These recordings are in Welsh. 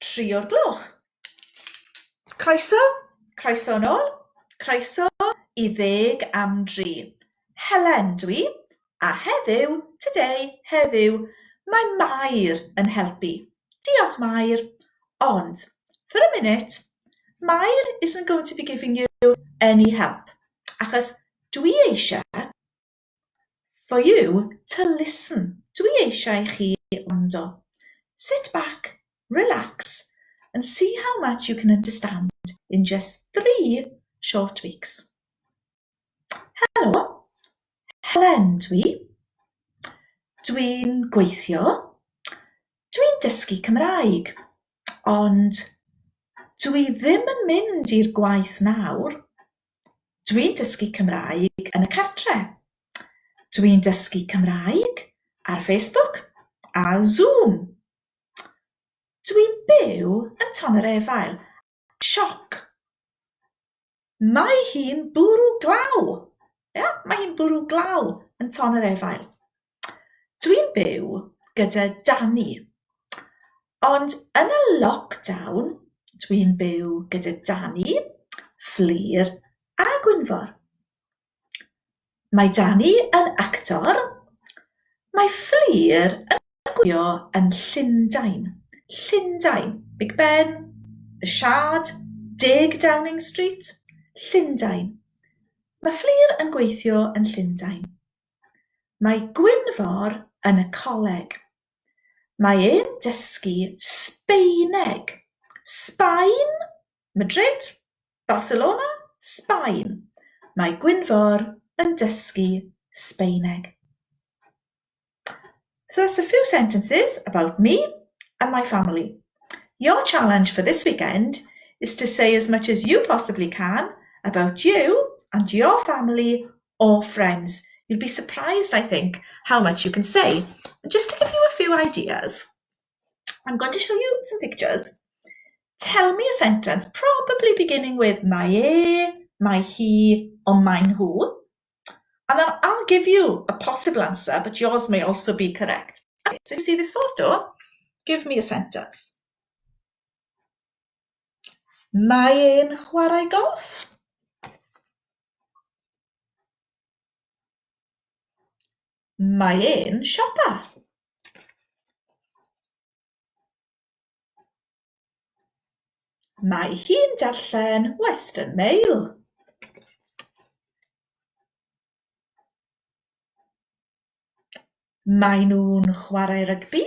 Tri o'r gloch. Croeso, croeso yn ôl, croeso i ddeg am dri. Helen dwi, a heddiw, today, heddiw, mae Mair yn helpu. Diolch Mair. Ond, for a minute, Mair isn't going to be giving you any help, achos dwi eisiau For you to listen. Dwi eisiau i chi wrando. Sit back, relax and see how much you can understand in just three short weeks. Helo, Helen dwi. Dwi'n gweithio. Dwi'n dysgu Cymraeg. Ond dwi ddim yn mynd i'r gwaith nawr. Dwi'n dysgu Cymraeg yn y cartre. Dwi'n dysgu Cymraeg ar Facebook a Zoom. Dwi'n byw yn Tonyrefail. Sioc! Mae hi'n bwrw glaw! Ia, mae hi'n bwrw glaw yn Tonyrefail. Dwi'n byw gyda Danny, ond yn y lockdown dwi'n byw gyda Danny, Fflur a Gwynfor. Mae Danny yn actor, mae Fflur yn gweithio yn Llundain. Llundain, Big Ben, y Shard, 10 Downing Street, Llundain. Mae Fflur yn gweithio yn Llundain. Mae Gwynfor yn y coleg. Mae e'n dysgu Sbaeneg. Sbaen? Madrid? Barcelona? Sbaen. Mae Gwynfor yn dysgu Sbaeneg. So that's a few sentences about me and my family. Your challenge for this weekend is to say as much as you possibly can about you and your family or friends. You'll be surprised, I think, how much you can say. And just to give you a few ideas, I'm going to show you some pictures. Tell me a sentence, probably beginning with mae e, mae hi, or mae nhw. And then I'll give you a possible answer, but yours may also be correct. Okay, so you see this photo? Give me a sentence. Mae e'n chwarae golff. Mae e'n siopa. Mae hi'n darllen Western Mail. Maen nhw'n chwarae rygbi.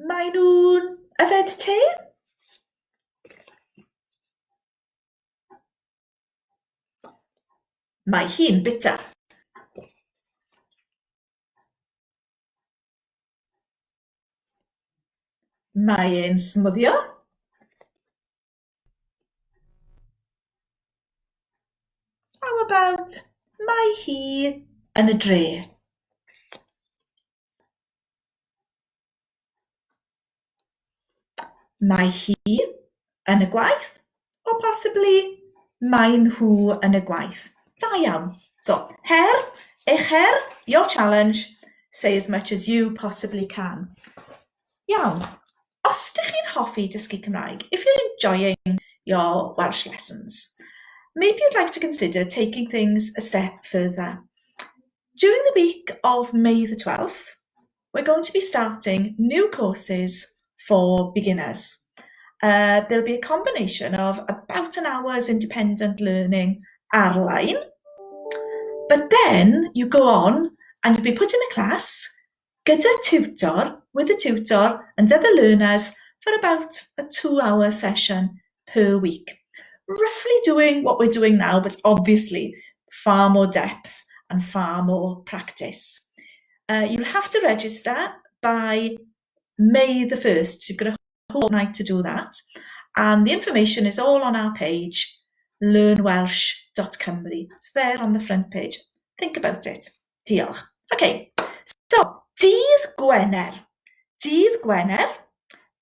Maen nhw'n yfed te. Mae hi'n bwyta. Mae e'n smwddio. How about mae hi yn y dre? Mae hi yn y gwaith, or possibly mae nhw yn y gwaith. Da iawn. So, her, eich her, your challenge, say as much as you possibly can. Iawn. Os ydych chi'n hoffi dysgu Cymraeg, if you're enjoying your Welsh lessons, maybe you'd like to consider taking things a step further. During the week of May the 12th, we're going to be starting new courses for beginners. Uh, there'll be a combination of about an hour's independent learning ar-line, but then you go on and you'll be put in a class gyda tutor, with a tutor and other learners for about a two-hour session per week. Roughly doing what we're doing now, but obviously far more depth and far more practice. Uh, you'll have to register by May the 1st. So you've got a whole night to do that. And the information is all on our page, learnwelsh.cymru. It's there on the front page. Think about it. Diolch. Okay, so dydd Gwener. Dydd Gwener,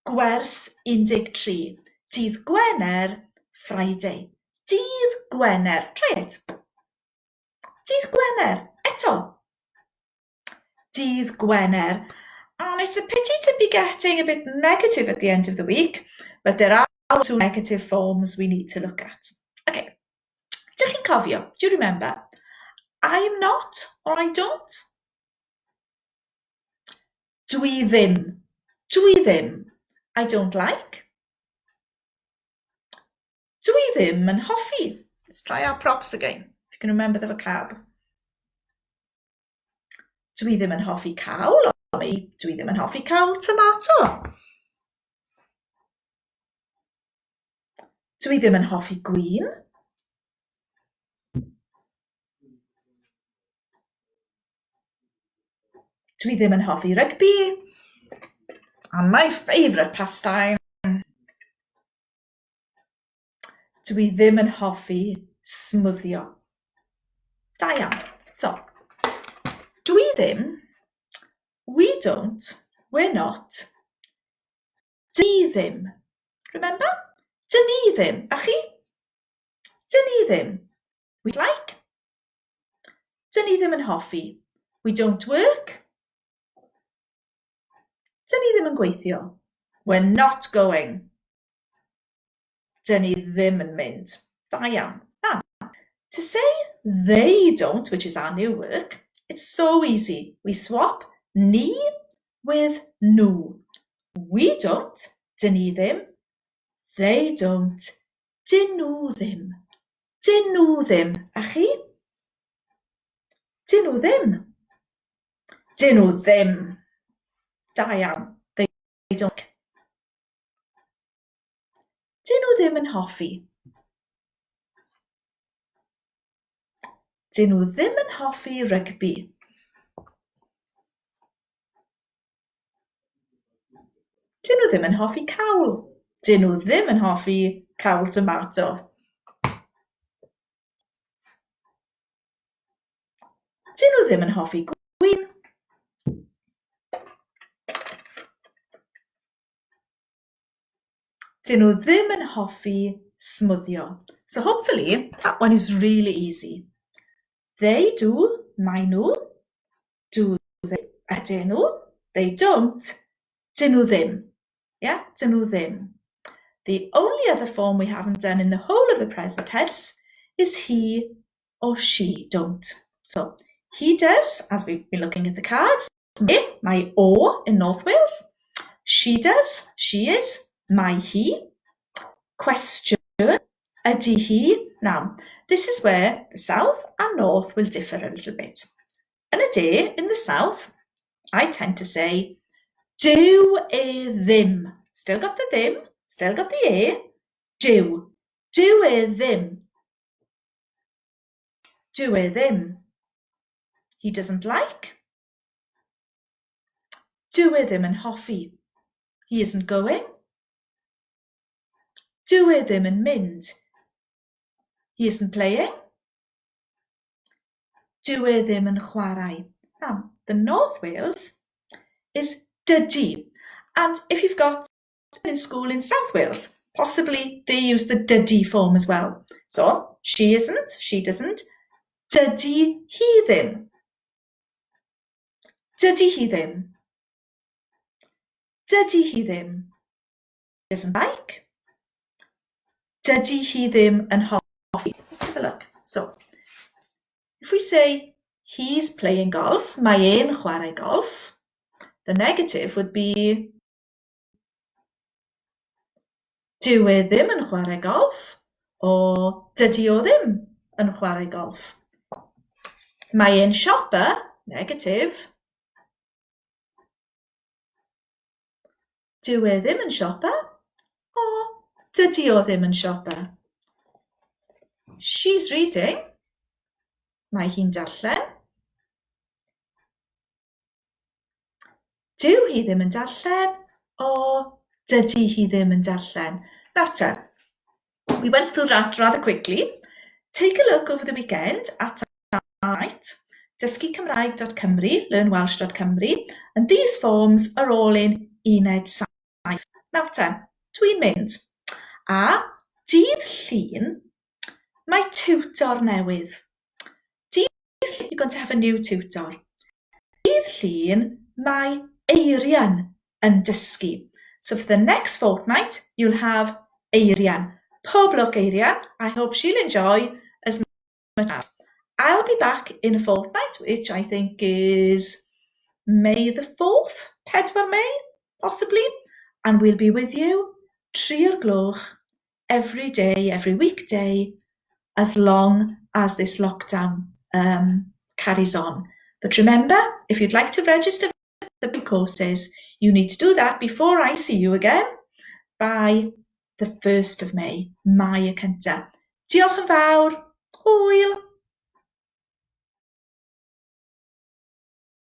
gwers 13. Dydd Gwener, Friday. Dydd Gwener. Try it. Dydd Gwener, eto. dydd Gwener. And it's a pity to be getting a bit negative at the end of the week, but there are two negative forms we need to look at. Okay, Dych chi'n cofio? Do you remember? I'm not or I don't? Dwi ddim. Dwi ddim. I don't like. Dwi ddim yn hoffi. Let's try our props again, if you can remember the vocab. Dwi ddim yn hoffi cawl, or maybe dwi ddim yn hoffi cawl tomato. Dwi ddim yn hoffi gwin. Dwi ddim yn hoffi rygbi. And my favourite pastime. Dwi ddim yn hoffi smwddio. Da iawn. So, dwi ddim, we don't, we're not, dyn ni ddim. Remember? Dyn ni ddim. A chi? Dyn ni ddim. We like. Dyn ni ddim yn hoffi. We don't work. Dyn ni ddim yn gweithio. We're not going. Dyn ni ddim yn mynd. Da iawn. Now, to say they don't, which is our new work, it's so easy. We swap ni with nhw. We don't, dyn ni ddim. They don't, dyn nhw ddim. Dyn nhw ddim. A chi? Dyn nhw ddim. Dyn nhw ddim. Da iawn. They don't. Dyn nhw ddim yn hoffi. Dyn nhw ddim yn hoffi rygbi. Dyn nhw ddim yn hoffi cawl. Dyn nhw ddim yn hoffi cawl tomato. Dyn nhw ddim yn hoffi gwin. Dyn nhw ddim yn hoffi smwddio. So hopefully that one is really easy. They do, mae nhw. Do they, ydyn nhw. They don't, dyn nhw ddim. Yeah, dyn nhw ddim. The only other form we haven't done in the whole of the present tense is he or she don't. So he does, as we've been looking at the cards, mae o in North Wales. She does, she is, mae hi. Question, ydy hi. Now, this is where the south and north will differ a little bit. Yn y de, in the south, I tend to say, dyw e ddim. Still got the ddim, still got the e, dyw. Dyw e ddim. Dyw e ddim. He doesn't like. Dyw e ddim yn hoffi. He isn't going. Dyw e ddim yn mynd. He isn't playing. Dyw e ddim yn chwarae. Now, the North Wales is dydy. And if you've got in school in South Wales, possibly they use the dydy form as well. So, she isn't, she doesn't. Dydy hi ddim. Dydy hi ddim. Dydy hi ddim. Doesn't like. Dydy hi ddim yn hoffi. Let's have a look. So, if we say he's playing golf, mae e'n chwarae golf, the negative would be Dyw e ddim yn chwarae golff, or dydy o ddim yn chwarae golff. Mae e'n siopa, negative. Dyw e ddim yn siopa, or dydy o ddim yn siopa. She's reading. Mae hi'n darllen. Dyw hi ddim yn darllen, o dydy hi ddim yn darllen. Nawr te, we went through that rather quickly. Take a look over the weekend at our site, dysgucymraeg.cymru, learnwelsh.cymru, and these forms are all in Uned 7. Nawr te, dwi'n mynd. A dydd Llun, mae tiwtor newydd. Dydd Llun, you're going to have a new tutor. Dydd Dydd Llun, mae Eirian yn dysgu. So for the next fortnight, you'll have Eirian. Pob lwc, Eirian. I hope she'll enjoy as much as I'll be back in a fortnight, which I think is May the 4th, 4 May, possibly. And we'll be with you 3 o'r gloch every day, every weekday, as long as this lockdown carries on. But remember, if you'd like to register for the courses, you need to do that before I see you again by the 1st of May, Mai y cyntaf. Diolch yn fawr. Hwyl!